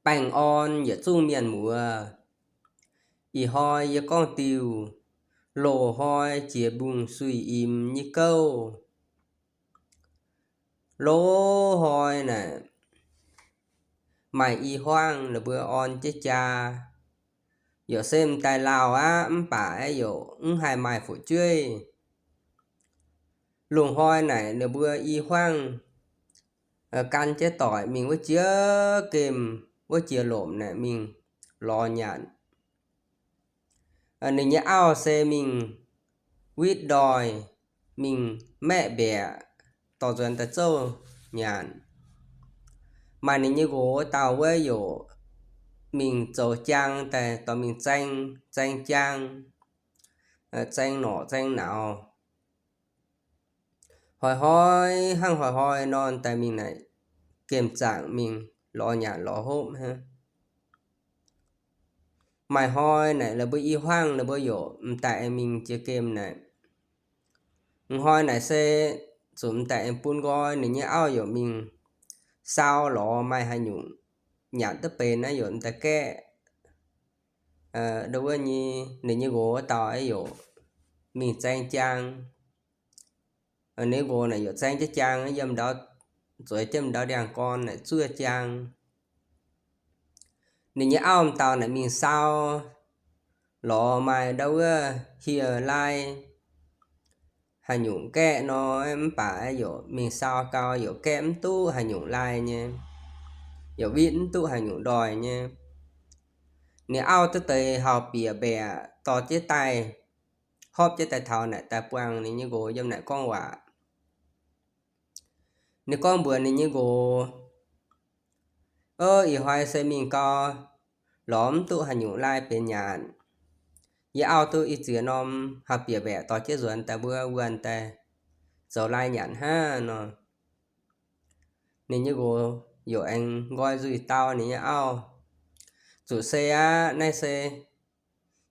baengh orn yietc zungv mienh muoz. Ih hnoi yie gorngv diuh loz-hnoi jiex mbungh suiv-imx nyei gouv. Loz-hnoi naaic maaih i hmuangv ninh mbuo orn jienv jaa. Yaac se m'daaih lauh aqv, mv baac yaac mv haih maaih fu'jueiv. Lungh hnoi naaic ninh mbuo i hmuangv gan jienv doic mingh wuov jiex gemh wuov jiex lomc naaic mingh lorz nyanc. Ninh nyei auv se mingh witv ndoih, mingh maeqv mbiaeqc, dorh nzuonx daaih zouv nyanc. Maaih ninh nyei nqox dauh wuov yaac mingh zoux jaang daaih dorh mingh zaeng, zaeng jaang, zaeng norqc zaeng nauz. Hnoi-hnoi hnangv hnoi-hnoi nor daaih mingh naaic gemh zaangc mingh lorz nyanc lorz hopv hnangv. Maaih hnoi naaic ninh mbuo i hmuangv ninh mbuo yaac m'daaih aengx mingh jiex gemh naaic. M'hnoi naaic se zuqc m'daaih aengx bun nqoi, ninh nyei auv yaac mingh saau lorz maaih haaix nyungc nyanc duqv benx naaiv yaac m'daaih gaeqv. Ndo wuov nyei ninh nyei nqox wuov dauh yaac mingh zaeng jaang. Ninh nqox naaic yaac zaeng jienv jaang yiem ndau, zueiz jienv ndau ndiangx-gorn naaic zuov jaang. Ninh nyei auv m'daaih naaic mingh saau lorz maaih ndau wuov hieh lai haaix nyungc gaeqv nor, mv baac yaac mingh saau gau yaac gaeqv mv duqv haaix nyungc lai nyei, yaac witv mv duqv haaix nyungc ndoih nyei. Ninh auv duqv deix hauh bieqc mbiaeqc dorh jienv daaih, hopv jienv daaih taux naaic daaih buangh ninh nyei nqox yiem naaic gorngv waac. Ninh gorngv mbuox ninh nyei nqox, Ov, ih hnoi se mingh gau, lorz mv duqv haaix nyungc lai benx nyanc. Yie auv duqv i ziex norm hauh bieqc mbiaeqc dorh jienv nzuonx daaih mbuo wuonh daaih zoux lai nyanc hnangv nor. Ninh nyei nqox yaac aengx nqoi nzuih dau ninh nyei auv, Zuqc se aqv, naaiv se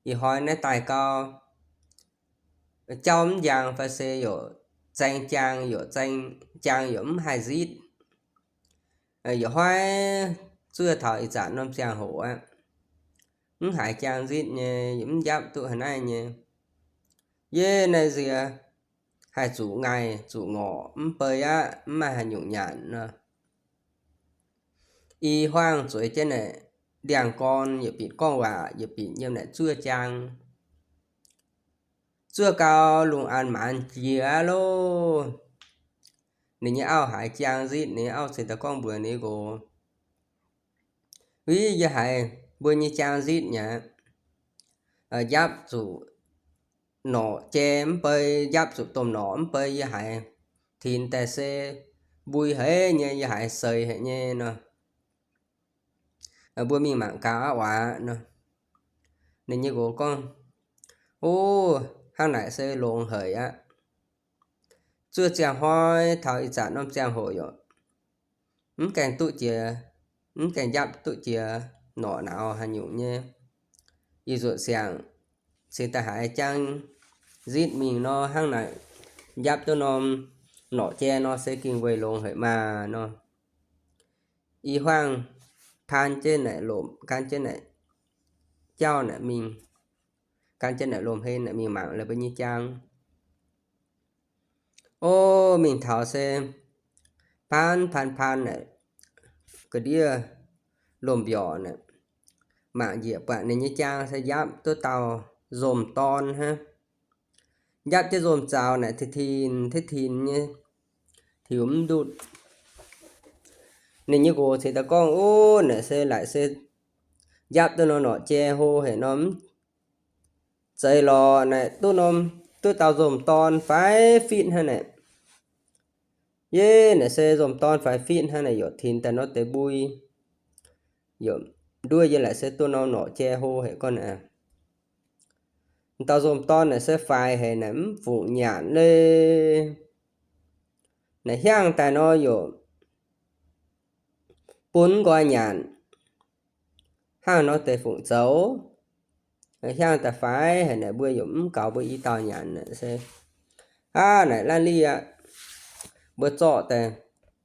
ih hnoi naaiv daaih gau, jauv mv njang fai se yaac zaeng jaang, yaac zaeng jaang yaac mv haih nzitv. Yaac hnoi zuov taux ih zanc norm ziangh hoc aqv, mv haiz jaang nzitv nyei, yaac mv njapv duqv haaix naaiv nyei. Yie naaiv nziex haih zuqc ngaih zuqc ngorc mv bei aqv, mv maaih haaix nyungc nyanc nor. I hmuangv zueiz jienv naaic ndiangx-gorn yietc binc gorngv waac, yietc binc yiem naaic zuov jaang. Zuov gau lungh an maanz jiex aqv loh. Ninh nyei auv haiz jaang nzitv, ninh nyei auv cingx daaih gorngv mbuox ninh nyei nqox, Uiv, yie haiz mbuo nyei jaang nzitv nyei aqv. Njapv zuqc norqc jai mv bei, njapv zuqc domh norqc mv bei, yie haiz tinx daaih se mbui haic nyei, yie haiz seix haic nyei nor. Mbuo mingh mangc gaax aqv waac nor. Ninh nyei nqox gorngv, O, hnangv naaic se longx haic aqv. Zuov ziangh hnoi taux ih zanc norm ziangh hoc yaac mv gaengh duqv jiex, mv gaengh njapv duqv jiex norqc nauz haaix nyungc nyei. Ih nzuonx siangx cingx daaih haiz jaang nzitv mingh nor, hnangv naaic njapv duqv norm norqc jai nor se gengh weic longx haic maah nor. I hmuangv kaan jienv naaic lomc, kaan jienv naaic jauv naaic mingh, kaan jienv naaic lomc hlen naaic mingh mangc la'buo nyei jaang. O, mingh taux se paanv paan paan naaic ga'ndiev lomc mbiorqc naaic, mangc njiec buatc ninh nyei jaang se njapv duqv dauh nzomc dorn hnangv. Njapv jienv nzomc zaux naaic tin tin tin tin nyei, tiux mv ndutv. Ninh nyei nqox cingx daaih gorngv, O, naaic se laaic se njapv duqv norm norqc jai hlo haic nor, mv zeiz lorqc, naaic duqv norm, duqv dauh nzomc dorn faix fitv hnangv naaic. Yie naaic se nzomc dorn faix fitv hnangv naaic, yaac tinx daaih norm deix mbui, yaac nduov yie laaic se duqv norm norqc jai hlo haic gorngv naaic. Dauh nzomc dorn naaic se faix haic naaic, mv fungc nyanc leiz. Naaic hiaangv daaih nor yaac bun nqoi nyanc, hnangv nor deix fungc zoux. Hiaangv daaih faix haic naaic, mbuo yaac mv gaux mbuo i dauh nyanc naaic se, aav, naaic laanh liv aqv. Mbuo zorqv daaih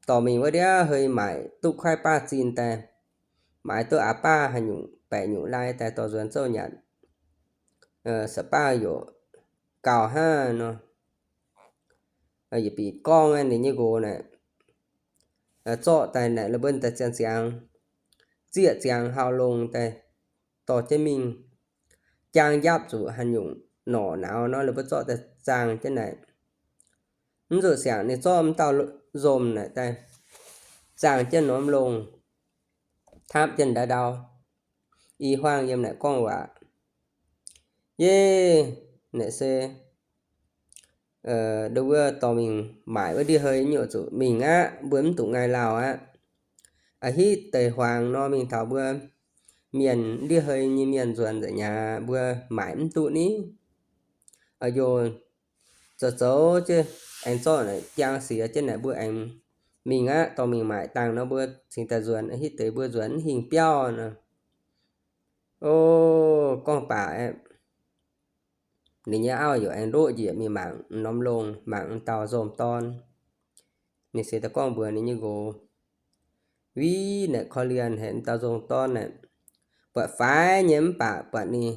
dorh mingh wuov ndiev hei maaic duqv kuaaiv baav zinh daaih, maaiz duqv aqc baav haaix nyungc baeqc nyungc lai daaih dorh nzuonx zouv nyanc, sa'baav yaac gauh hnangv nor. Yietc bieqc gorngv ninh nyei nqox naaic zorqv daaih naaic la'buonv daaih ziangh ziangx, zieqv ziangx hauv longh daaih dorh jienv mingh, jaang njapv zuqc haaix nyungc norqc nauz nor la'buonv zorqv daaih zaangh jienv naaic. Mv zuqc siangx ninh zorqv m'dauh nzomh naaic daaih zaangh jienv norm longh, tapv jienv ndau ndau. I Huaang yiem naaic gorngv waac, Yie naaic se ndo wuov dorh mingh maaic wuov ndiev hei nyei oc, zuqc mingh aqv, mbuo mv duqv ngaih lauh aqv. A'hitv deix huaangx nor mingh taux mbuo mienh ndiev hei nyei mienh nzuonx nzengc aqv, mbuo maaic mv duqv ni. A'yoh, zoux zoux jienv aengx zorqv naaic jaang siex jienv naaic mbuo aengx mingh aqv, dorh mingh maaic dangh nor mbuo cingx daaih nzuonx. A'hitv deix mbuo nzuonx mv hingh biauv nor. O, gorngv baac aeqv, ninh nyei auv yaac aengx ndoqv njiec mingh mangc norm longh, mangc dauh nzomh dorn. Ninh se daaih gorngv mbuox ninh nyei nqox, Viv naaic korv-lienh haic, dauh nzomh dorn naaic buatc faix nyei mv baac buatc ninh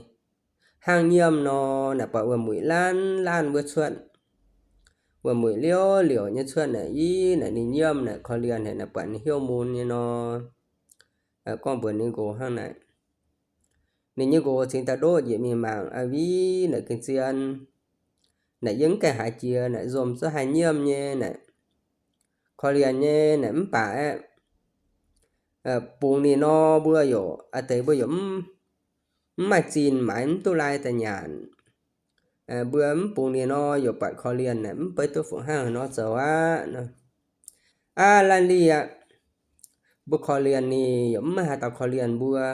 hnangv nyiemv nor, naaic buatc wuom-mueic laanh laanh wuov cuotv, wuom-mueic liouv liouc nyei cuotv naaic, ih naaic ninh nyiemv naaic korv-lienh haic, naaic buatc ninh hnyouv mun nyei nor. Gorngv mbuox ninh nqox hnangv naaic. Ninh nyei nqox cingx daaih ndoqv njiec mingh mangc, aa, viv naaic gengh zien, naaic yie mv gaengh haiz jiex naaic nzomh zungv haih nyiemv nyei naaic, korv-lienh nyei naaic mv baac aeqv, bungx ninh nor mbuo yaac, aa, deix mbuo yaac mv maaih zinh maaiz mv duqv lai daaih nyanc. Mbuo mv bungx ninh nor yaac buatc korv-lienh naaic mv beiv duqv fungc hnangv haaix nor zoux aqv nor. Aav, laanh lih aqv. Mbuo korv-lienh ninh yaac mv maaih haaix dauh korv-lienh mbuo.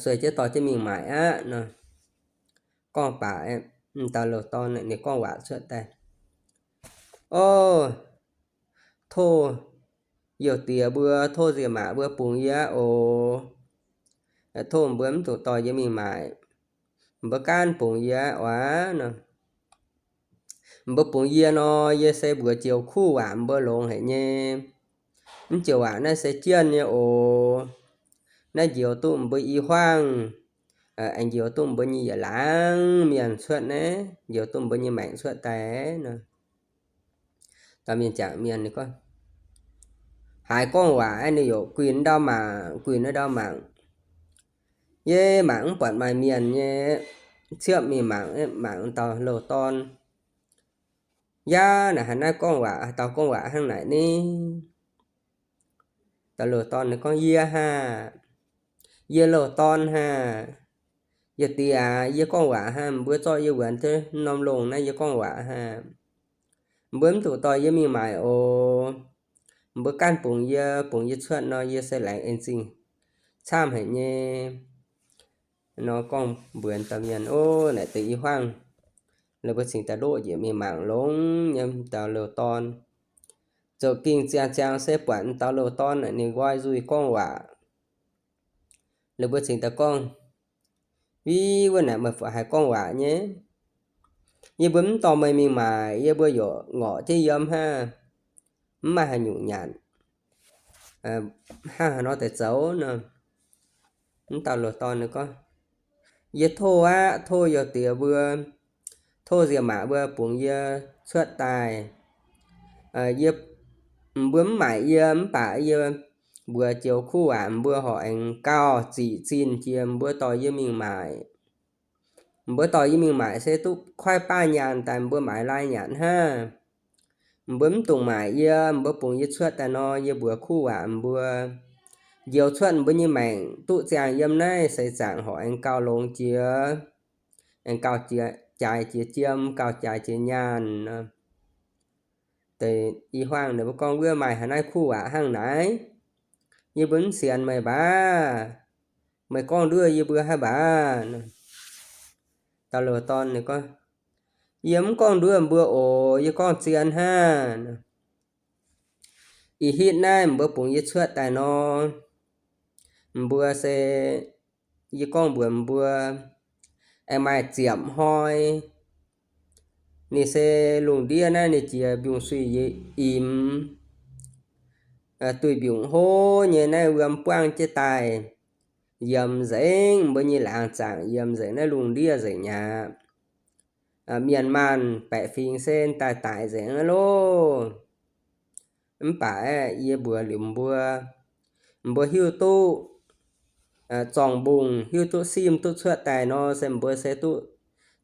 Sueih jienv dorh jienv mingh maaic aqv nor. Gorngv baac aeqv, dauh louh dorn ninh gorngv waac cuotv daaih, O, tov youh diex mbuo, tov nziex maac mbuo bungx yie aqv oc. Tov mbuo mv dungx dorh yie mingh maaic. Mbuo gaanv bungx yie aqv oc nor. Mbuo bungx yie nor, yie se mbuox joux kuv waac mbuo longx haic nyei. Mv joux waac naaiv se jienv nyei oc. Naaiv njoux duqv mbuo i huaangv, aengx njoux duqv mbuo nyei yietc laangz mienh cuotv naaiv, njoux duqv mbuo nyei maengc cuotv daaih nor. Dauh mienh jangc mienh ninh gorngv, haiz gorngv waac aeqv, ninh yaac guinh ndau mangc, guinh ndau mangc. Yie mangc mv buatc maaih mienh nyei, ciepv mingh mangc, mangc dauh louh dorn. Yaac naaic haaix naaiv gorngv waac, haaix dauh gorngv waac hnangv naaic ni? Dauh louh dorn ninh gorngv, Yie haah? Yie louh dorn haah? Youh diex aac, yie gorngv waac haah? Mbuo zorqv yie wuonx jienv norm longh naaiv yie gorngv waac haah? Mbuo mv dungx dorh yie mingh maaic oc. Mbuo gaanv bungx yie, bungx yie cuotv nor, yie se laengz en zingh camv haic nyei. Nor gorngv mbuox dauh mienh, O, naaic deix i huaangv, ninh mbuo cingx daaih ndoqv njiec mingh mangc longx nyei dauh louh dorn. Zoux gingh ziangh ziangx se buatc dauh louh dorn naaic ninh nqoi nzuih gorngv waac. Ninh mbuo cingx daaih gorngv, Viv, wuov naaic meih fu haiz gorngv waac nyei? Yie mbuo mv dorh meih mingh maaic, yie mbuo yaac ngorc jienv yiem hnangv, mv maaih haaix nyungc nyanc. Hnangv haaix nor deix zoux nor? Mv dauh louh dorn ninh gorngv, Yie tov aqv, tov youh diex mbuo, tov nziex maac mbuo bungx yie cuotv daaih. Yie, mbuo mv maaic yie mv baac yie mbuox joux kuv waac mbuo horc aengx gauh zic zinh jiex mbuo dorh yie mingh maaic. Mbuo dorh yie mingh maaic se duqv kuaaiv baav nyaanh daaih mbuo maaiz lai nyanc hnangv. Mbuo mv dungx maaic yie, mbuo bungx yie cuotv daaih nor, yie mbuox kuv waac mbuo, njoux cuotv mbuo nyei maengc duqv ziangh yiem naaiv seix zaangc horc aengx gauh longx jiex, aengx gauh jaaix jiex jiem, gauh jaaix jiex nyaanh nor. Deix i huaangv ninh mbuo gorngv, Wuov maaih haaix naaiv kuv waac hnangv naaiv? Yie mbuo mv sienx meih baac. Meih gorngv nduov yie mbuo haaix baac? Dauh louh dorn ninh gorngv, Yie mv gorngv nduov mbuo oc. Yie gorngv zien hnangv. Ih hitv naaiv mbuo bungx yie cuotv daaih nor, mbuo se, yie gorngv mbuox mbuo, aengx maaih ziepc hnoi, ninh se lungh ndiev naaiv ninh jiex mbiungc-suiv imx. duih mbiungc hlo nyei naaiv wuom buangv jienv daaih, yiem nzengc mbuo nyei laangz zaangc, yiem nzengc naaiv lungh ndiev nzengc aqv. Mienh maanh baeqc fingx se daaih daix nzengc aqv loh. Mv baac aeqv, yie mbuox liuz mbuo, mbuo hiuv duqv zorng-mbungh, hiuv duqv simv duqv cuotv daaih nor, se mbuo se duqv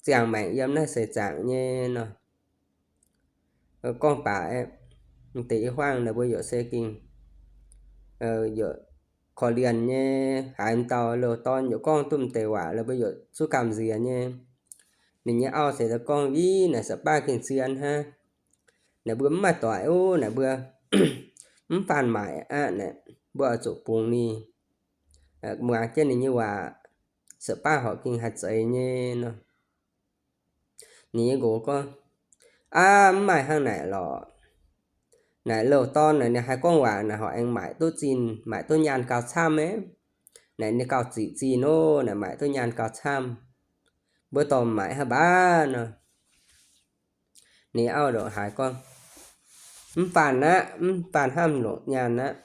ziangh maengc yiem naaiv seix zaangc nyei nor. Gorngv baac aeqv, deix i hmuangv naaic mbuo yaac se gengh korv-lienh nyei, haiz m'dauh louh dorn yaac gorngv duqv m'deix waac, mbuo yaac zuqc gamh nziex nyei. Ninh nyei auv se gorngv, Ih, naaic sa baav gengh zien hnangv. Naaic mbuo mv maaih doic ov, naaic mbuo mv faanh maaic aqv. Naaic mbuo oix zuqc bungx ninh, muangx jienv ninh nyei waac, sa baav horpc gengh haih zeix nyei nor. Ninh nyei nqox gorngv, Aav, mv maaih hnangv naaic lorqc. Naaic louh dorn naaic ninh haih gorngv waac naaic horpc aengx maaic duqv zinh, maaic duqv nyaanh gauh camv aqv. Naaic ninh gauh ziqc zinh ov, naaic maaic duqv nyaanh gauh camv. Mbuo dorh maaic hnangv baav nor. Ninh auv ndongc haaix gorngv, Mv faanh aqv, mv faanh hnamv longc nyaanh aqv.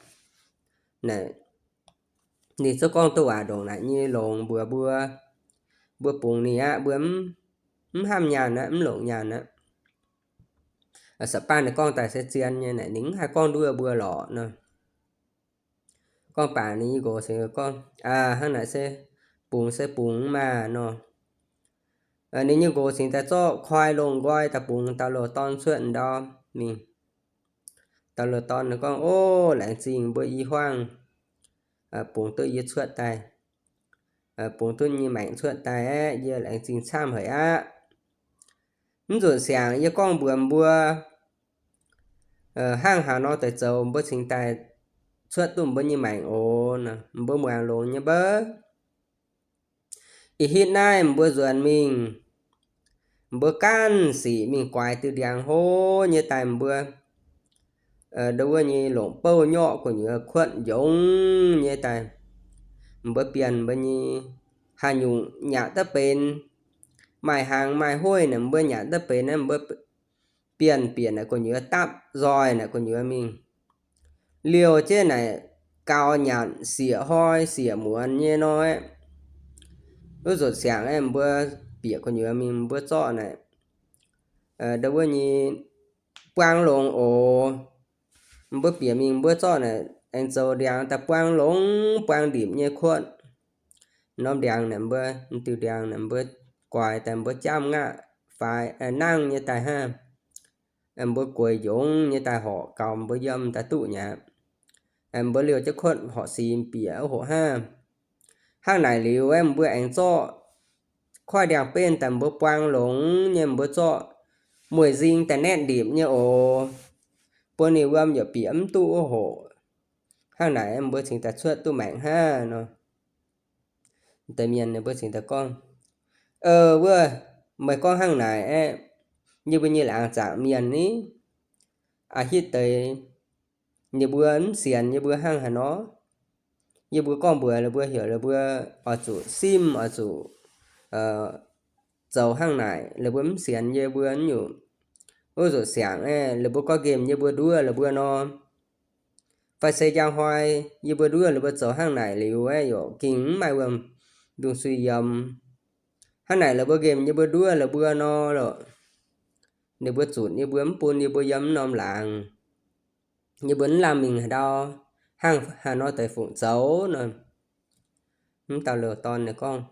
Naaic ninh zungv gorngv duqv waac ndongc naaic nyei longx mbuox mbuo, mbuo bungx ninh aqv, mbuo mv hnamv nyaanh aqv, mv longc nyaanh aqv. Sa baav ninh gorngv daaih se zien nyei, naaic ninh mv haih gorngv nduov mbuo lorqc nor. Gorngv baac ninh nyei nqox cingx gorngv, Aav, hnangv naaic se bungx se bungx maah nor. Ninh nyei nqox cingx daaih zorqv koi longh nqoi daaih bungx dauh louh dorn cuotv ndau mingh. Dauh louh dorn gorngv, Ov, laengz zingh mbuo i hmuangv bungx duqv yie cuotv daaih, bungx duqv nyei maengc cuotv daaih aeqv, yie laengz zingh camv haic aqv. Mv nzunc siangx yie gorngv mbuox mbuo, hnangv haaix nor deix zoux mbuo cingx daaih cuotv duqv mbuo nyei maengc oc. Mbuo muangx longx nyei mbouv. Ih hitv naaiv mbuo nzuonx mingh, mbuo gaanv sic mingh guaix diuh ndiangx hlo nyei daaih mbuo, ndo wuov nyei longc bouv nyorqv gu'nyuoz kuotv njongc nyei daaih, mbuo bienh mbuo nyei haaix nyungc nyanc daaih benx, maaih hnaangx maaih hueiv naaic mbuo nyanc daaih benx naaiv mbuo bienh bieqc naaic gu'nyuoz dapv nzoih naaic gu'nyuoz mingh. Liouh jienv naaic gaux nyanc sieqv hnoi sieqv muonz nyei nor aeqv, wuov nzunc siangx aeqv, mbuo bieqc gu'nyuoz mingh mbuo zorqv naaic, ndo wuov nyei buang longx oc. Mbuo bieqc mingh mbuo zorqv naaic aengx zoux ndiangx daaih buang longx, buang ndipc nyei kuotv. Norm ndiangx naaic mbuo, diuh ndiangx naaic mbuo guaix daaih mbuo jamv ngaaqv faix nangv nyei daaih hnangv. Mbuo gueix njongc nyei daaih horqc gaux mbuo yiem daaih duqv nyaqc. Mbuo liouh jienv kuotv horqc simx bieqc hoqc hnangv. Hnangv naaic liuz aeqv, mbuo aengx zorqv koiv ndiangx-benv daaih mbuo buang longx nyei, mbuo zorqv mueic nzing daaih naetv ndipc nyei oc. Bun ninh wuom yaac bieqc mv duqv hoqc. Hnangv naaic mbuo cingx daaih cuotv duqv maengc hnangv nor. Deix mienh ninh mbuo cingx daaih gorngv, Wuov, meih gorngv hnangv naaic aeqv, yie mbuo nyei laangz zaangc mienh ni, a'hitv deix ninh mbuo mv sienx yie mbuo hnangv haaix nor. Yie mbuo gorngv mbuox ninh mbuo heuc ninh mbuo oix zuqc simv, oix zuqc zoux hnangv naaic, ninh mbuo mv sienx yie mbuo nyungc. Wuov nzunc siangx aeqv, ninh mbuo gorngv nqemh yie mbuo nduov ninh mbuo nor, fai se njang hnoi yie mbuo nduov ninh mbuo zoux hnangv naaic liuz aeqv, yaac gengh mv maaih wuom ndungh suiv yiem. Hnangv naaic ninh mbuo nqemh yie mbuo nduov ninh mbuo nor lorqc, ninh mbuo zunc yie mbuo mv bun yie mbuo yiem mv norm laangz. Yie mbuo mv lamh mingh haaix ndau, hnangv haaix nor deix fungc zoux nor. Mv dauh louh dorn ninh gorngv,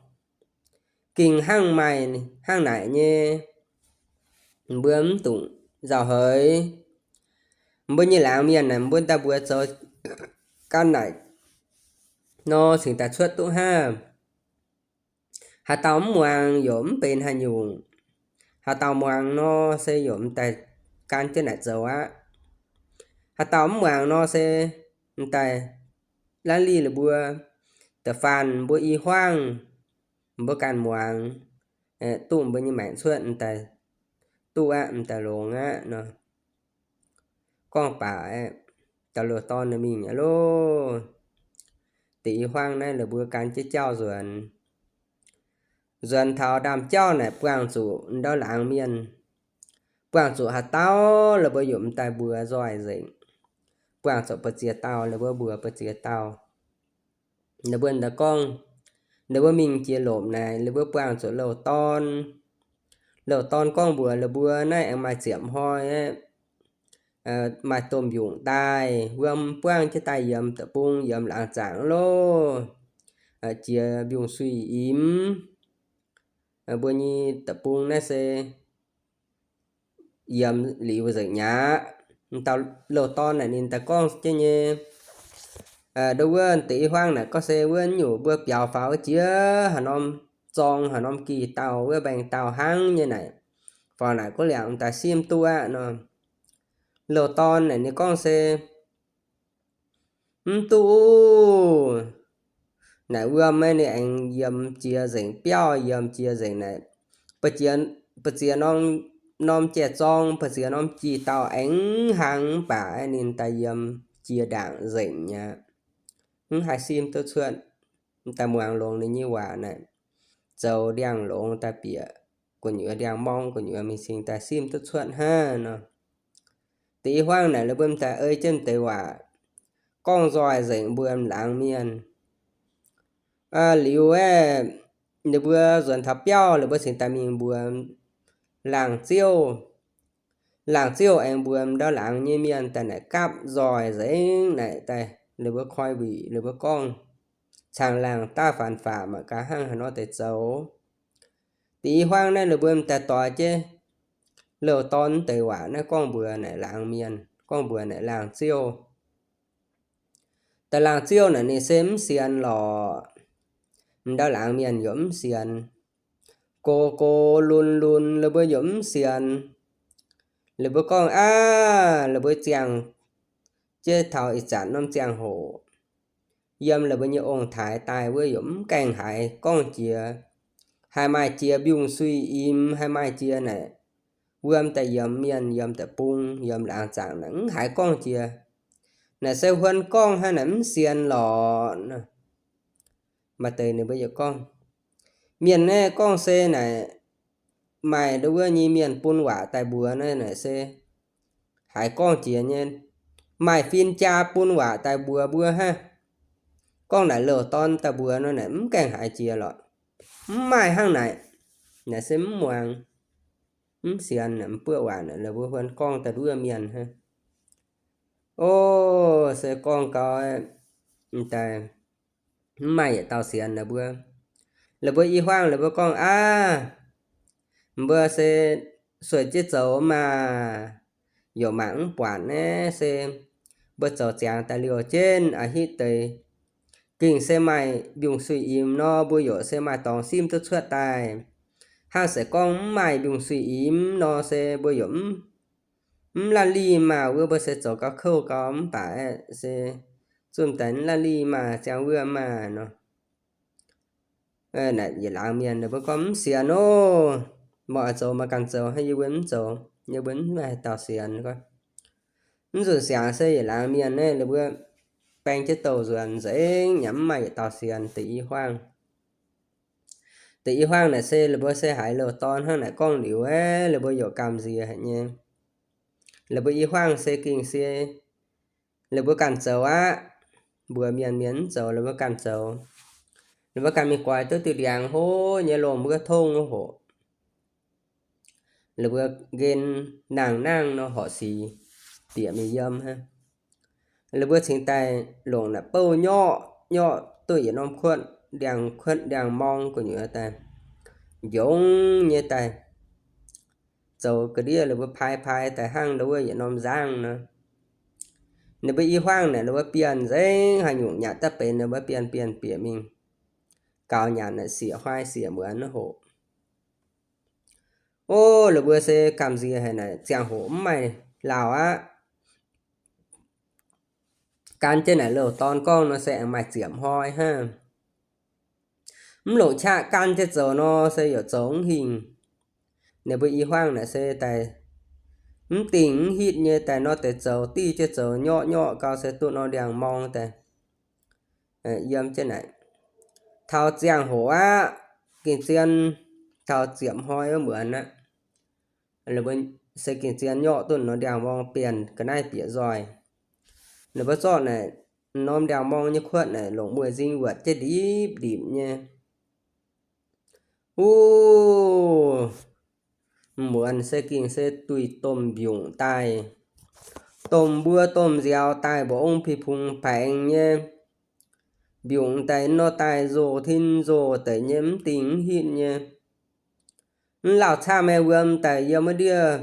Gengh hnangv maaih hnangv naaic nyei, mbuo mv dungx nzauh heix. Mbuo nyei laangz mienh naaic mbuo daaih mbuox zoux gan naaic nor cingx daaih cuotv duqv hnangv. Haaix dauh mv muangx yaac mv benx haaix nyungc. Haaix dauh muangx nor se yaac m'daaih gan jienv naaic zoux aqv. Haaix dauh mv muangx nor se m'daaih lanv lih lih mbuo da'faanh mbuo i hmuangv, mbuo ganh muangx, duqv mbuo nyei maengc cuotv m'daaih duqv aqv, m'daaih longx aqv nor. Gorngv baac aeqv, dauh louh dorn ninh mingh aqv loh. Deix i hmuangv naaiv lih mbuo gan jienv jauv nzuonx. Nzuonx taux ndaamv-jauv naaic buangh zuqc ndau laangz mienh, buangh zuqc haaix dauh lih mbuo yaac m'daaih mbuox nzoih nzengc. buangh zuqc ba'ziex dauh, ninh mbuo mbuox ba'ziex dauh. Ninh mbuo daaih gorngv, ninh mbuo mingh jiex lomc naaic, ninh mbuo buangh zuqc louh dorn. Louh dorn gorngv mbuox ninh mbuo, naaiv aengx maaih ziepc hnoi, maaih domh mbiungc daaih, wuom buangv jienv daaih yiemx deic-bung, yiemx laangz zaangc loh, jiex mbiungc-suiv-imx. Mbuo nyei deic-bung naaiv se yiemx liuz nzengc mi'aqv. Dauh louh dorn naaic ninh daaih gorngv jienv nyei, ndo wuov deix i hmuangv naaic gorngv se wuov nyungc mbuo biaux faaux jiex haaix norm zorng haaix norm gih dauh wuov mbaengx dauh hnangv nyei naaic, faaux naaic guv liangc daaih simv duqv aqv nor. Louh dorn naaic ninh gorngv se mv duqv naaic, wuom naaiv ninh aengx yiemx jiex nzengc biauv, yiemx jiex nzengc naaic, ba'ziex norm jai-zorng, ba'ziex norm gih dauh aengx hnaangx mv baac ninh daaih yiemx jiex ndaangc nzengc mi'aqv. Mv haih simv duqv cuotv. Daaih muangx longx ninh nyei waac naaic, zoux ndiangx-longx daaih bieqc gu'nyuoz, ndiangx-morng gu'nyuoz mingh cingx daaih simv duqv cuotv hnangv nor. Deix i hmuangv naaic ninh mbuo daaih ei jienv deix waac gorngv nzoih nzengc mbuo laangz mienh. Liuz aeqv, ninh mbuo nzuonx taux biauv, ninh mbuo cingx daaih mingh mbuox laangz ziouv. Laangz ziouv aengx mbuox ndau laangz nyei mienh daaih naaic gapv nzoih nzengc naaic daaih, ninh mbuo koi wuic, ninh mbuo gorngv caangh laangh daav faanx-faqc mangc gaax hnangv haaix nor deix zoux. Deix i hmuangv naaiv ninh mbuo daaih doix jienv louh dorn deix waac naaiv gorngv mbuox naaic laangz mienh, gorngv mbuox naaic laangz ziouv. Daaih laangz ziouv naaic ninh se mv sienx lorqc. Ndau laangz mienh yaac mv sienx. Gox gox lunx lunx, ninh mbuo yaac mv sienx. Ninh mbuo gorngv aav, ninh mbuo ziangh jienv taux ih zanc norm ziangh hoc, yiem ninh mbuo nyei ong-taaix daaih wuov yaac mv gaengh haiz gorngv jiex. Haih maaih jiex mbiungc-suiv-imx, haih maaih jiex naaic wuom daaih yiemx mienh, yiemx deic-bung, yiemx laangz zaangc naaic mv haiz gorngv jiex. Naaic se huon gorngv hnangv naaic mv sienx lorqc. Maaih deix ninh mbuo yaac gorngv, mienh naaiv gorngv se naaic maaih ndo wuov nyei mienh bun waac daaih mbuox naaiv naaic se haiz gorngv jiex nyei. Maaih fin-jaa bun waac daaih mbuox mbuo hnangv. Gorngv naaic louh dorn daaih mbuox nor naaic mv gaengh haiz jiex lorqc. Mv maaih hnangv naaic. Naaic se mv muangx, mv sienx naaic, mv buoqv waac naaic, ninh mbuo huon gorngv daaih nduov mienh hnangv. O, se gorngv gau, daaih mv maaih yietc dauh sienx ninh mbuo. Ninh mbuo i hmuangv ninh mbuo gorngv aav, mbuo se sueih jienv zoux maah, yaac mangc mv buatc naaiv se mbuo zoux ziangx daaih liouh jienv a'hitv deix. Gengh se maaih mbiungc-suiv-imx nor, mbuo yaac se maaih dorngx simv duqv cuotv daaih. Hnangv se gorngv mv maaih mbiungc-suiv-imx nor se mbuo yaac mv, mv lanh lih maah. Wuov mbuo se zoux gauh kouv gau mv baac aeqv, se zunh daaih mv lanh lih maah, ziangh wuom maah nor. Naaic yietc laangz mienh ninh mbuo gorngv mv sienx oc. Meih oix zoux meih ganh zoux, hnangv yie mbuo mv zoux, yie mbuo mv maaih dauh sienx. Mv nzunc siangx se yietc laangz mienh naaiv ninh mbuo baeng jienv douh nzuonx nzengc, yaac mv maaih yietc dauh sienx deix i hmuangv. Deix i hmuangv naaic se ninh mbuo se haiz louh dorn hnangv naaic gorngv liuz aeqv, ninh mbuo yaac gamh nziex haic nyei. Ninh mbuo i hmuangv se gengh se ninh mbuo ganh zoux aqv. Mbuox mienh, mienh mv zoux, ninh mbuo ganh zoux. Ninh mbuo ganh mingh goix duqv diuh ndiangx hlo nyei lomh wuov tongv wuov hoc. Ninh mbuo nqen nangh nangh nor horqc sic bieqc mingh yiem hnangv. Ninh mbuo cingx daaih longc naaic bouh nyorqv, nyorqv duqv yietc norm kuotv ndiangx, kuotv ndiangx-morng gu'nyuoz daaih, njongv nyei daaih, zoux ga'ndiev ninh mbuo pai pai daaih hnangv ndo wuov yietc norm nzangv nor. Ninh mbuo i hmuangv naaic ninh mbuo bienh nzengc haaix nyungc nyanc daaih benx, ninh mbuo bienh bienh bieqc mingh gaux nyanc naaic sieqv huai sieqv muonz wuov hoc. O, ninh mbuo se gamh nziex haic naaic, ziangh hoc mv maaih lauh aqv. Gan jienv naaic louh dorn gorngv nor se aengx maaih ziepc hnoi hnangv. Mv longc qaqv gan jienv zoux nor se yaac zoux mv hingh. Ninh mbuo i hmuangv naaic se daaih mv dingh mv hitv nyei daaih nor deix zoux, div jienv zoux, nyorqv nyorqv gau se duqv norm ndiangx-morng daaih yiem jienv naaic. Taux ziangh hoc aqv, gengh zien, taux ziepc hnoi wuov muonz aqv, ninh mbuo se gengh zien nyorqv duqv norm ndiangx-morng bienh ga'naaiv bieqc nzoih. Ninh mbuo zorqv naaic norm ndiangx-morng nyei kuotv naaic longc mueiz-nzing wuotc jienv ndipv-ndipc nyei. Wuov muonz se gengh se duih domh mbiungc daaih, domh mbuo domh nziaaux daaih, mba'ong pih pungx baengx nyei. Mbiungc daaih nor daaih nzoh tin nzoh deic nyei, mv dingh mv hitv nyei. Mv lauh camv, maaih wuom daaih yiem wuov ndiev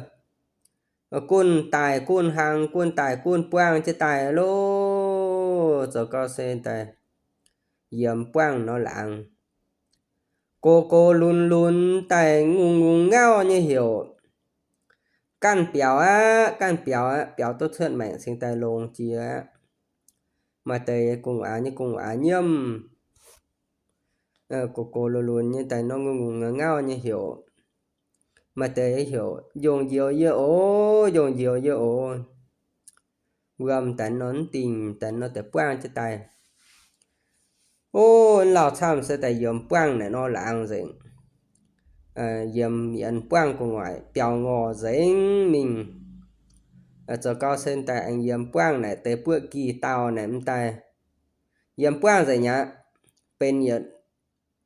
gunv daaih gunv hlang, gunv daaih gunv buangv jienv daaih loh. Zoux gau se daaih yiem buangv nor laangz, gox gox lunx lunx daaih, ngungh ngungh ngauv nyei heuc, ganh biaux aqv, ganh biaux aqv, biaux duqv cuotv maengc cingx daaih longx jiex aqv. Maaih deix gu'nguaaz nyei gu'nguaaz nyiemv, gox gox lunx lunx nyei daaih nor, ngungh ngungh ngauv nyei heuc. Maaih deix heuc njongh njoux yie oc, njongh njoux yie oc. Wuom daaih nor mv dingh, daaih nor deix buangv jienv daaih. O, lauh camv se daaih yiem buangv naaic nor laangz nzengc. Yiem yienx buangv gu'nguaaic biaux ngorc nzengc mingh. Zoux gau se daaih aengx yiem buangv naaic deix buoqv gih dauh naaic m'daaih, yiem buangv nzengc aqv. Benx yietc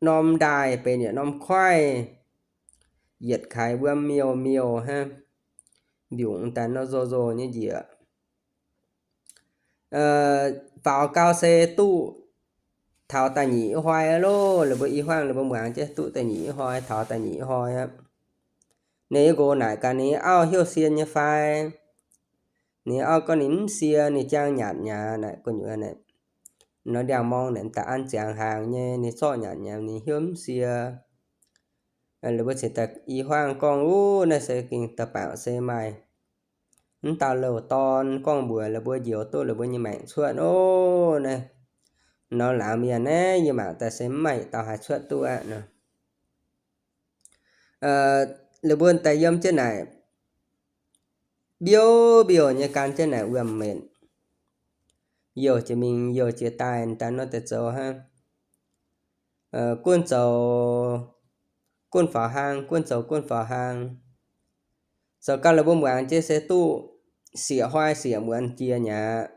norm ndaaih, benx yietc norm koiv, yietc kaaix wuom miuh miuh hnangv. Mbiungc m'daaih nor nzoh nzoh nyei njiec. Faaux gau se duqv taux da'nyeic hnoi aqv loh. Ninh mbuo i hmuangv ninh mbuo muangx jienv duqv da'nyeic hnoi, taux da'nyeic hnoi aqv. Ninh nyei nqox naaic gaax ninh nyei auv heuc sie nyei fai. Ninh nyei auv gorngv ninh mv sie, ninh jangx nyanc nyei naaic gu'nyuoz naaic. Nor ndiangx-morng naaic m'daaih an ziangx hnaangx nyei, ninh zorqv nyanc nyei, ninh heuc mv sie. Ninh mbuo cingx daaih i hmuangv gorngv, Wuov naaiv se gengh da'bangc se maaih mv dauh louh dorn gorngv mbuox ninh mbuo njoux duqv ninh mbuo nyei maengc cuotv oc. Naaiv norm laangz mienh naaiv yie mangc daaih se mv maaih dauh haih cuotv duqv aqv nor. Ninh mbuo daaih yiem jienv naaic, mbiouv mbiouh nyei gan jienv naaic wuom-metc. Youh jiex mingh youh jiex daaih, daaih nor deix zoux hnangv. Gunv zoux gunv faaux hlang, gunv zoux gunv faaux hlang. Zoux gau la'buo muangx jienv se duqv sieqv hnoi sieqv muonz jiex nyaqv.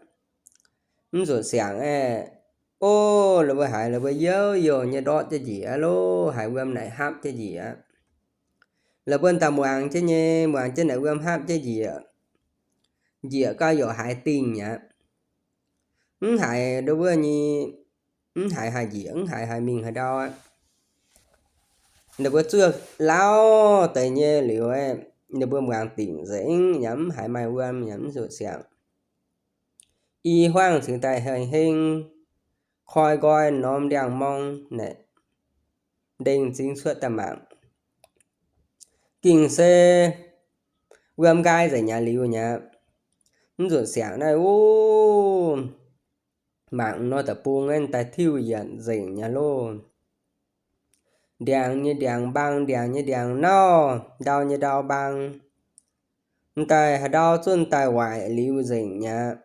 Mv nzunc siangx aeqv, o, la'buo haiz la'buo youh youh nyei ndortv jienv njiec aqv loh, haiz wuom naaic hapv jienv njiec aqv. La'buo daaih muangx jienv nyei, muangx jienv naaic wuom hapv jienv njiec. Njiec gau yaac haiz dingh nyaqv. Mv haiz ndo wuov nyei, mv haiz haih njiec, mv haiz haih mingh haaix ndau aqv. Ninh mbuo zuov lauh deix nyei liuz, ninh mbuo muangx dingc nzengc nyaqv, mv haiz maaih wuom nyaqv, mv nzunc siangx. I hmuangv cingx daaih heng heng koi nqoi norm ndiangx-morng naaic, ndengh zingx cuotv daaih mangc. Gengh se wuom nqaai nzengc nyaqv liuz nyaqv. Mv nzunc siangx naaiv, o, mangc nor deic-bung naaiv daaih tiuv yienc nzengc nyaqv loh. Ndiangx nyei ndiangx mbaang, ndiangx nyei ndiangx nauv, ndau nyei ndau mbaang. M'daaih haaix ndau zunv daaih waaic liuz nzengc nyaqv.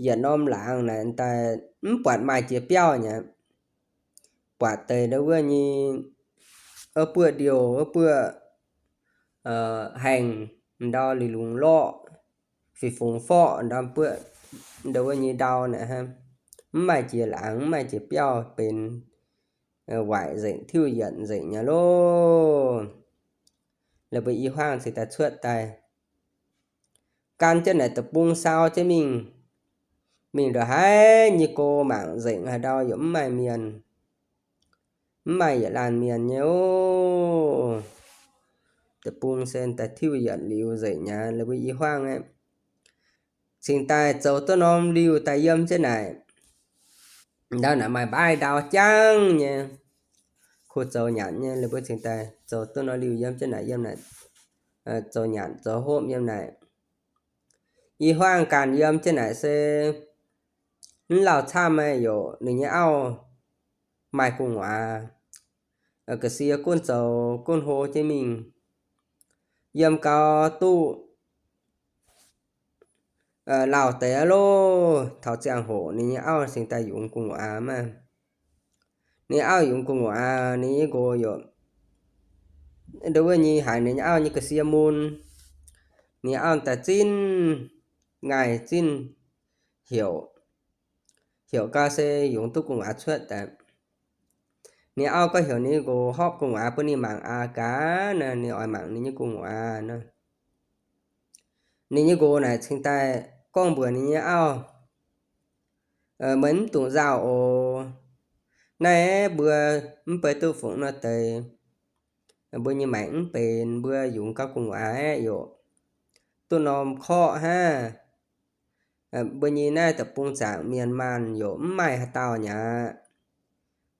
Yietc norm laangz naaic m'daaih mv buatc maaih jiex biauv nyaqv. Buatc deix ndo wuov nyei, wuov buoqv ndiouh, wuov buoqv haengh, ndau liuz lungz lorqc, fih fungx forqv ndau buoqv, ndo wuov nyei ndau naaic hnangv. Mv maaih jiex laangz, mv maaih jiex biauv benx waaic nzengc, tiuv yienc nzengc nyaqv loh. La'buo i hmuangv cingx daaih cuotv daaih, gan jienv naaic deic-bung sau jienv mingh. Mingh ndongc haaix nyei go mangc nzengc haaix ndau yaac mv maaih mienh, mv maaih yietc laanh mienh nyei oc. Deic-bung se daaih tiuv yienc liuz nzengc nyaqv, la'buo i hmuangv aeqv, cingx daaih zoux duqv norm liuh daaih yiem jienv naaic. Ndau naaic maaih mbaaih ndau jangv nyei, kuh zoux nyanc nyei, la'buo cingx daaih zoux duqv norm liuh yiem jienv naaic, yiem naaic zoux nyanc zoux hopv yiem naaic. I hmuangv ganh yiem jienv naaic se mv lauh camv, maaih youc ninh nyei auv maaih gu'nguaaz, ga'sie gunv zoux gunv hlo jienv mingh. Yiem gau duqv lauh deix aqv loh. Taux ziangh hoc ninh nyei auv cingx daaih yungz gu'nguaaz maah. Ninh auv yungz gu'nguaaz, ninh nyei nqox youc ndo wuov nyei haiz ninh nyei auv nyei ga'sie mun. Ninh auv daaih zinh, ngaih zinh, heuc, heuc gau se yungz duqv gu'nguaaz cuotv daaih. Ninh auv gorngv heuc ninh nyei nqox hopv gu'nguaaz bun ninh mangc aqv gaax nor, ninh oix mangc ninh nyei gu'nguaaz nor. Ninh nyei nqox naaic cingx daaih gorngv mbuox ninh nyei auv, Meih mv dungx nzauh oc. Naaiv mbuo mv bei duqv fungc nor deix, mbuo nyei maengc mv benx, mbuo yungz gau gu'nguaaz aeqv, yaac duqv norm korqv hnangv. Mbuo nyei naaiv deic-bung zaangc mienh maanh yaac mv maaih haaix dauh nyei aqv.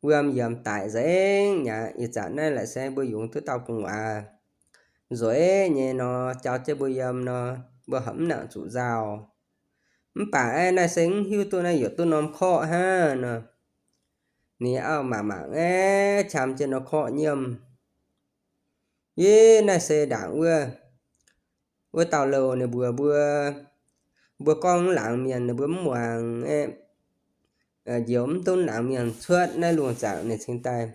Wuom yiemx daic nzengc nyei aqv. Ih zanc naaiv laaic se mbuo yungz duqv dauh gu'nguaaz nzueic nyei nor, jauv jienv mbuo yiem nor, mbuo horpc mv nangc zuqc nzauh. Mv baac aeqv, naaiv se mv hiuv duqv naaiv yaac duqv norm korqv hnangv nor. Ninh auv mangc mangc aeqv, qam jienv norm korqv nyiemv. Yie naaiv se ndaangc wuov, wuov dauh louh ninh mbuox mbuo, mbuo gorngv mv laangz mienh ninh mbuo mv muangx aeqv, njoux mv duqv laangz mienh cuotv naaiv lungh zaangc ninh cingx daaih,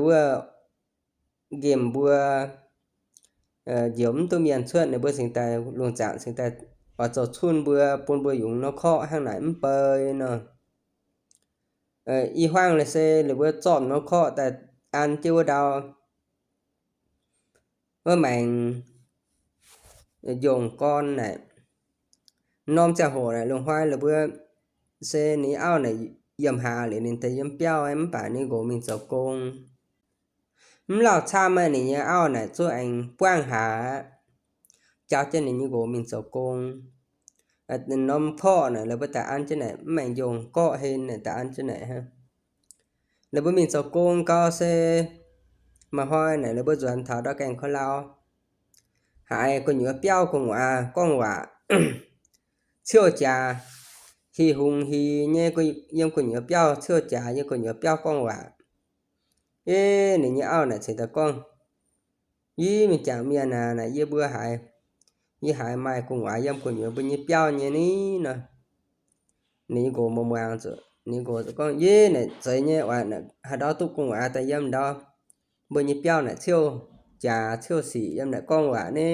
wuov, nqemh mbuo, njoux mv duqv mienh cuotv ninh mbuo cingx daaih lungh zaangc cingx daaih oix zoux cunh mbuo, bun mbuo yungz norm korqv hnangv naaic mv bei nor. I hmuangv laaix se ninh mbuo zorqv norm korqv daaih an jienv wuov ndau, wuov maengx njongc gorn naaic. Norm ziangh hoc naaic lungh hnoi ninh mbuo se ninh auv naaic yiem hlaax liuz ninh daaih yiem biauv, mv baac ninh nqox mingh zoux gong. Mv lauh camv, ninh nyei auv naaic zuqc aengx buangv hlaax, jauv jienv ninh nyei nqox mingh zoux gong. Norm korqv naaic la'buo daaih an jienv naaic, mv maengx njongc gorqv hen naaic daaih an jienv naaic hnangv. La'buo mingh zoux gong gau se maaih hnoi naaic la'buo nzuonx taux ndau gaengh kouv lauh, haiz gu'nyuoz biauv gu'nguaaz gorngv waac, ciouv jaax, hih hungx hih nyei, yiem gu'nyuoz biauv ciouv jaax, yiem gu'nyuoz biauv gorngv waac. Yie ninh nyei auv naaic cingx daaih gorngv, Yie mingh jangc mienh aac, naaic yie mbuo haiz, yie haiz maaih gu'nguaaz yiem gu'nyuoz mbuo nyei biauv nyei ni nor. Ninh nyei nqox muangx zuqc, ninh nqox gorngv, Yie naaic zeiz nyei oc, haaix ndau duqv gu'nguaaz daaih yiem ndau, mbuo nyei biauv naaic ciouv jaax ciouv sic yiem naaic gorngv waac ni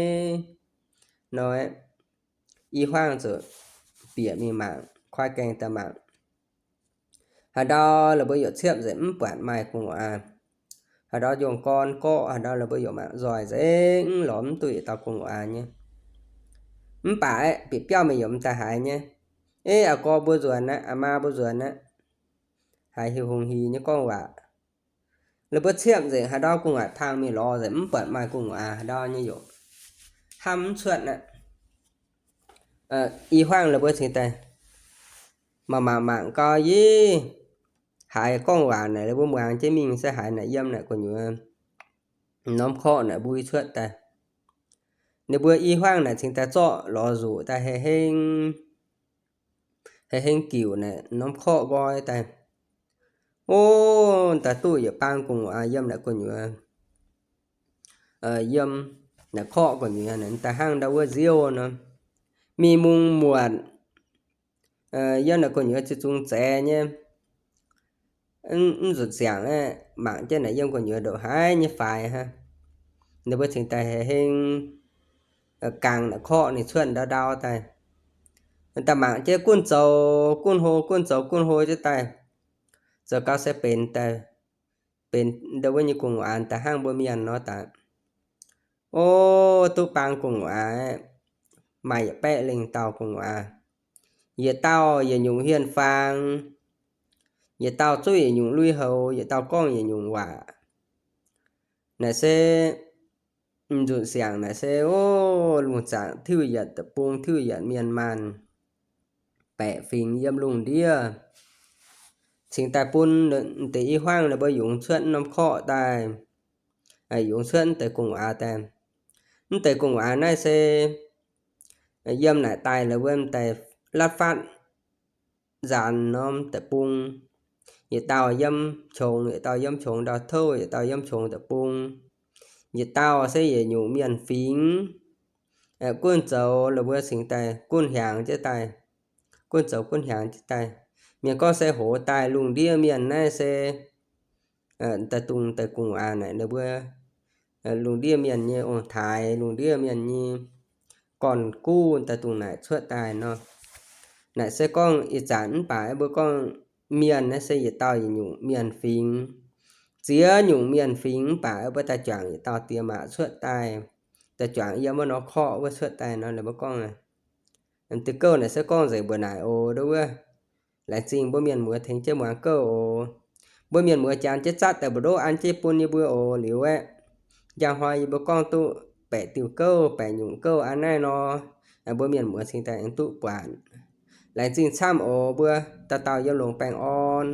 nor. I hmuangv zuqc bieqc mingh mangc, kuaaiv gaengh daaih mangc. Haaix ndau la'buo yaac ciepv nzengc mv buatc maaih gu'nguaaz. Haaix ndau njongc gorn gorqv, haaix ndau la'buo yaac mangc nzoih nzengc, mv lorz mv duqv yietc dauh gu'nguaaz nyei. Mv baac aeqv, bieqc biauv mingh yaac mv daaih haiz nyei. Eix a'gorx mbuo nzuonx aqv, a'maa mbuo nzuonx aqv, haiz hih hungx hih nyei gorngv waac. La'buo ciepv nzengc, haaix ndau gu'nguaaic pang mingh lorz nzengc, mv buatc maaih gu'nguaaz haaix ndau nyei yaac hnamv mv cuotv aqv. I hmuangv la'buo cingx daaih mangc mangc mangc gau, yie haiz gorngv waac naaic, la'buo muangx jienv mingh se haiz naaic yiem naaic gu'nyuoz norm korqv naaic mbui cuotv daaih. Ninh mbuo i hmuangv naaic cingx daaih zorqv lorz nzuqc daaih hei heng, hei heng giuc naaic norm korqv nqoi daaih. O, daaih duqv yietc bang gu'nguaaz yiem naaic gu'nyuoz, yiem naaic korqv gu'nyuoz naaic daaih hnangv ndau wuov nziouv nor. Mingh mungh muotc, yiem naaic gu'nyuoz ziouc zungx zaex nyei. Mv nzunc ziangx aeqv, mangc jienv naaic yiem gu'nyuoz ndongc haaix nyei faix hnangv. Ninh mbuo cingx daaih hei heng gangx naaic korqv ninh cuotv ndau ndau daaih. Daaih mangc jienv gunv zoux gunv hlo, gunv zoux gunv hlo jienv daaih, zoux gau se benx daaih, benx ndau wuov nyei gu'nguaaz daaih hnangv mbuo mienh nor daaih. O, duqv bang gu'nguaaz, maaih yietc baeqv lengh dauh gu'nguaaz. Yietc dauh yietc nyungc hien-faang, yietc dauh zuqv yietc nyungc lui-houx, yietc dauh gorngv yietc nyungc waac. Naaic se nzunc siangx naaic se, o, lungh zaangc tiuv yietc deic-bung, tiuv yietc mienh maanh, baeqc fingx yiem lungh ndiev, cingx daaih bun deix i hmuangv la'buo yungz cuotv norm korqv daaih, yungz cuotv deix gu'nguaaz daaih. Mv deix gu'nguaaz naaiv se yiem naaic daaih la'buo daaih latv fatv nzaanx norm deic-bung. Yietc dauh yiem qongx, yietc dauh yiem qongx ndau-touv, yietc dauh yiem qongx deic-bung. Yietc dauh se yietc nyungc mienh fingx, gunv zoux la'buo cingx daaih gunv hiaangx jienv daaih, gunv zoux gunv hiaangx jienv daaih. Mienh gorngv se hoz daaih lungh ndiev mienh naaiv se daaih dungh deix gu'nguaaz naaic ninh mbuo lungh ndiev mienh nyei ong-taaix, lungh ndiev mienh nyei gorn-guv daaih dungh naaic cuotv daaih nor. Naaic se gorngv ih zanc mv baac mbuo gorngv mienh naaiv se yietc dauh yietc nyungc mienh fingx. Ziex nyungc mienh fingx mv baac mbuo daaih juangc yietc dauh diex maac cuotv daaih, daaih juangc yiem wuov norm korqv wuov cuotv daaih nor, mbuo gorngv, diuh gouv naaic se gorngv nzengc mbuo naaic oc, nduov wuov. Laengz zingh mbuo mienh muoz tengx jienv muangx gouv oc. Mbuo mienh muoz jangx jienv zatv daaih mbu'ndongv an jienv bun yie mbuo oc. Liuz aeqv, njang hnoi yie mbuo gorngv duqv baeqc diuh gouv, baeqc nyungc gouv an naaiv nor, mbuo mienh muoz cingx daaih aengx duqv buatc. Laengz zingh camv oc. Mbuo dauh dauh yiem longx baengh orn.